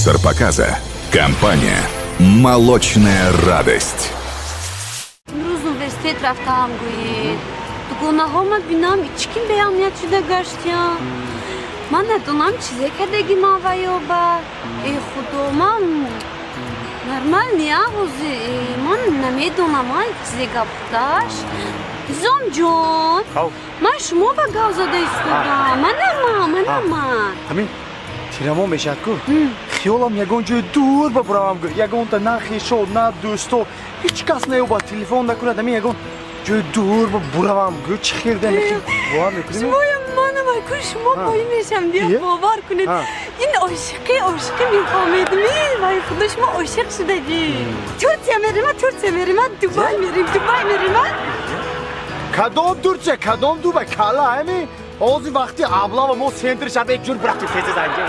Спонсор показа – компания «Молочная радость». Имрӯз университет рафтаам, гӯед, дугонаҳо ма бинам, ичким беамният шуда гаштиям. Ман надонам, чизе кардаги ман ваёба. Э, худо, ман нормал неа ҳозир. Ман намедонам, а чизе гап худаш. Низомҷон, ман шумо ба гап зада истодам. Манама, манама. Ҳамин тирамо мешавад ку, хиёлам ягон ҷои дур ба буравам гӯ, ягонта на хешо, на дӯсто, ҳеҷ кас наёбад, телефон накунад, ҳамин ягон ҷои дур ба буравам гӯ, чӣ хел бовар мекунӣ? Шумоям манам ку, шумо боӣ мешам дия, бовар кунед. Ин ошиқӣ, ошиқӣ мефаҳмедми? Вай худо, шумо ошиқ шудагӣ. Турция мерима, Турция мерима, Дубай мерим, Дубай мерима. Кадом Турция, кадом Дубай, кала? Ҳами ҳозир вақти облава, мо центр шаб як ҷур бурафтем, теза занҷа.